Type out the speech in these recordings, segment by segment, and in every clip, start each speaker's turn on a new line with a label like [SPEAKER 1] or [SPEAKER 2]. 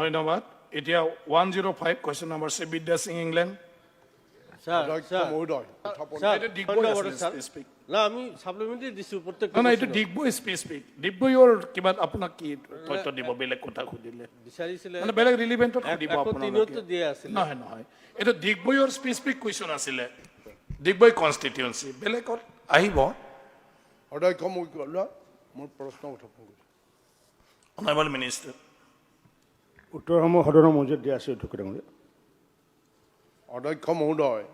[SPEAKER 1] ধন্যবাদ। এতিয়া 105, question number, Shri Vidya Singh England.
[SPEAKER 2] Sir.
[SPEAKER 3] অধ্যক্ষ
[SPEAKER 2] ছাৰ
[SPEAKER 3] মহোদয়, উত্থাপন
[SPEAKER 2] ছাৰ,
[SPEAKER 1] এইটো ডিগবৈ
[SPEAKER 2] ধন্যবাদ,
[SPEAKER 1] আছিলে
[SPEAKER 2] ছাৰ।
[SPEAKER 1] স্পেচিফিক।
[SPEAKER 2] না, আমি ছাপ্লিমেণ্টাৰী দিছোঁ প্ৰত্যেকটো
[SPEAKER 1] নহয় নহয়, এইটো
[SPEAKER 2] question-ত।
[SPEAKER 1] ডিগবৈ স্পেচিফিক। ডিগবৈৰ কিবা আপোনাক কি তথ্য দিব, বেলেগ কথা সুধিলে?
[SPEAKER 2] বিচাৰিছিলে।
[SPEAKER 1] মানে বেলেগ ৰিলিভেণ্টত সুধিব
[SPEAKER 2] এশ
[SPEAKER 1] আপোনালোকে।
[SPEAKER 2] তিনতো দিয়া আছিলে।
[SPEAKER 1] নহয় নহয়, এইটো ডিগবৈৰ স্পেচিফিক কুৱেশ্যন আছিলে, ডিগবৈ কনষ্টিটিউৱেঞ্চি। বেলেগত আহিব।
[SPEAKER 3] অধ্যক্ষ মহোদয়, মোৰ প্ৰশ্ন উত্থাপন কৰিছোঁ।
[SPEAKER 1] Honourable minister.
[SPEAKER 4] উত্তৰসমূহ সদনৰ মজিয়াত দিয়া আছে, অধ্যক্ষ ডাঙৰীয়া।
[SPEAKER 3] অধ্যক্ষ মহোদয়,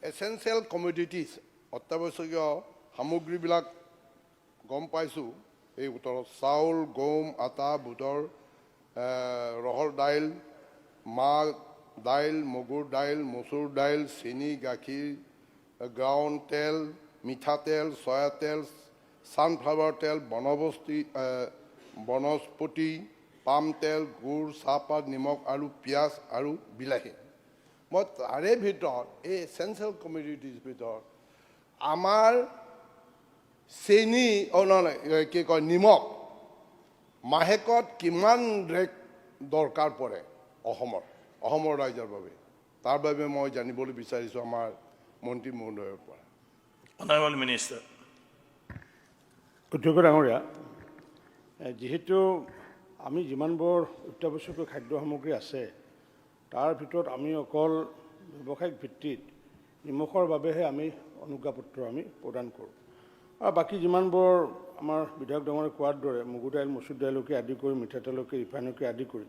[SPEAKER 3] এচেঞ্চিয়েল কমডিটিছ, অত্যাৱশ্যকীয় সামগ্ৰীবিলাক গম পাইছোঁ এই উত্তৰত। চাউল, গম, আটা, বুটৰ, ৰহৰ দাইল, মাহ দাইল, মগুৰ দাইল, মচুৰ দাইল, চেনি, গাখীৰ, গ্ৰাউণ্ড তেল, মিঠাতেল, চয়া তেল, ছানফ্লাৱাৰ তেল, বনস্পতি পাম তেল, গুড়, চাহপাত, নিমখ আৰু পিঁয়াজ আৰু বিলাহী। মই তাৰে ভিতৰত, এই এচেঞ্চিয়েল কমডিটিজ ভিতৰত আমাৰ চেনি, অ' নহয়, কি কয়, নিমখ মাহেকত কিমান ৰেক দৰকাৰ পৰে অসমৰ ৰাইজৰ বাবে, তাৰ বাবে মই জানিবলৈ বিচাৰিছোঁ আমাৰ মন্ত্ৰী মহোদয়ৰ পৰা।
[SPEAKER 1] Honourable minister.
[SPEAKER 4] অধ্যক্ষ ডাঙৰীয়া, যিহেতু আমি যিমানবোৰ অত্যাৱশ্যকীয় খাদ্য সামগ্ৰী আছে, তাৰ ভিতৰত আমি অকল ব্যৱসায়িক ভিত্তিত নিমখৰ বাবেহে আমি অনুজ্ঞাপত্ৰ আমি প্ৰদান কৰোঁ আৰু বাকী যিমানবোৰ আমাৰ বিধায়ক ডাঙৰীয়াই কোৱাৰ দৰে মগু দাইল, মচুৰ দাইলকে আদি কৰি, মিঠাতেলকে, ৰিফাইনকে আদি কৰি,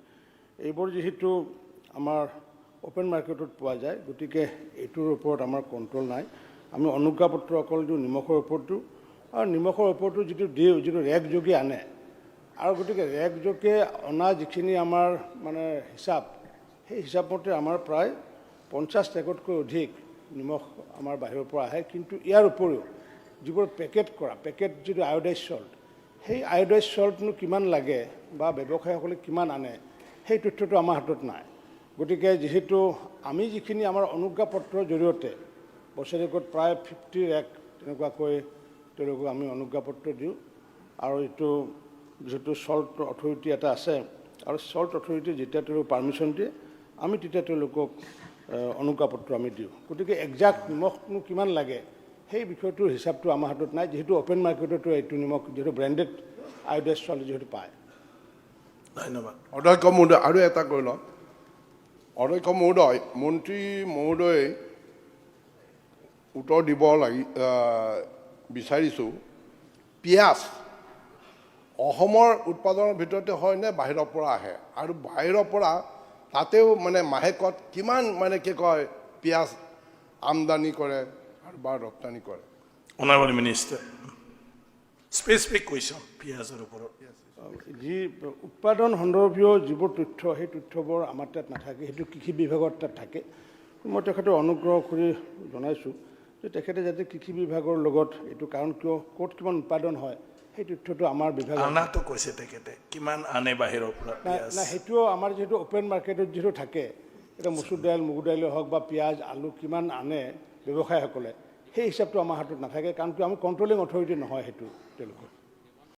[SPEAKER 4] এইবোৰ যিহেতু আমাৰ অ'পেন মাৰ্কেটত পোৱা যায়, গতিকে এইটোৰ ওপৰত আমাৰ কণ্ট্ৰল নাই। আমি অনুজ্ঞাপত্ৰ অকল দিওঁ নিমখৰ ওপৰত দিওঁ আৰু নিমখৰ ওপৰতো যিটো দিওঁ, যিটো ৰেক যোগে আনে আৰু গতিকে ৰেক যোগে অনা যিখিনি আমাৰ মানে হিচাপ, সেই হিচাপমতে আমাৰ প্ৰায় 50 ৰেকতকৈ অধিক নিমখ আমাৰ বাহিৰৰ পৰা আহে। কিন্তু ইয়াৰ উপৰিও যিবোৰ পেকেট কৰা, পেকেট যিটো আয়ডাইজ চল্ট, সেই আয়ডাইজ চল্টনো কিমান লাগে বা ব্যৱসায়ীসকলে কিমান আনে, সেই তথ্যটো আমাৰ হাতত নাই। গতিকে যিহেতু আমি যিখিনি আমাৰ অনুজ্ঞাপত্ৰৰ জৰিয়তে বছৰেকত প্ৰায় 50 ৰেক তেনেকুৱাকৈ তেওঁলোকক আমি অনুজ্ঞাপত্ৰ দিওঁ আৰু এইটো যিহেতু চল্ট অথৰিটি এটা আছে আৰু চল্ট অথৰিটি যেতিয়া তেওঁলোক পাৰ্মিশ্যন দিয়ে, আমি তেতিয়া তেওঁলোকক অনুজ্ঞাপত্ৰ আমি দিওঁ। গতিকে একজাক্ট নিমখনো কিমান লাগে, সেই বিষয়টোৰ হিচাপটো আমাৰ হাতত নাই, যিহেতু অ'পেন মাৰ্কেটতো এইটো নিমখ যিহেতু ব্ৰেণ্ডেড আয়োডাইজ চল্ট যিহেতু পায়।
[SPEAKER 1] ধন্যবাদ।
[SPEAKER 3] অধ্যক্ষ মহোদয়, আৰু এটা কৈ লওঁ। অধ্যক্ষ মহোদয়, মন্ত্ৰী মহোদয়ে উত্তৰ দিব লাগি বিচাৰিছোঁ, পিঁয়াজ অসমৰ উৎপাদনৰ ভিতৰতে হয় নে বাহিৰৰ পৰা আহে আৰু বাহিৰৰ পৰা তাতেও মানে মাহেকত কিমান মানে কি কয় পিঁয়াজ আমদানি কৰে আৰু বা ৰপ্তানি কৰে?
[SPEAKER 1] অনাৰেবল মিনিষ্টাৰ, স্পেচিফিক কুৱেশ্যন পিঁয়াজৰ ওপৰত।
[SPEAKER 4] যি উৎপাদন সন্দৰ্ভীয় যিবোৰ তথ্য, সেই তথ্যবোৰ আমাৰ তাত নাথাকে, সেইটো কৃষি বিভাগৰ তাত থাকে। মই তেখেতক অনুগ্ৰহ কৰি জনাইছোঁ যে তেখেতে যাতে কৃষি বিভাগৰ লগত এইটো, কাৰণ কিয় ক'ত কিমান উৎপাদন হয়, সেই তথ্যটো আমাৰ বিভাগত
[SPEAKER 1] আনাটো কৈছে তেখেতে, কিমান আনে বাহিৰৰ পৰা
[SPEAKER 4] নাই।
[SPEAKER 1] পিঁয়াজ?
[SPEAKER 4] নাই, সেইটোও আমাৰ যিহেতু অ'পেন মাৰ্কেটত যিহেতু থাকে, এতিয়া মচুৰ দাইল, মগু দাইলে হওক বা পিঁয়াজ, আলু কিমান আনে ব্যৱসায়ীসকলে, সেই হিচাপটো আমাৰ হাতত নাথাকে, কাৰণ কিয় আমি কণ্ট্ৰলিং অথৰিটি নহয় সেইটো তেওঁলোকৰ।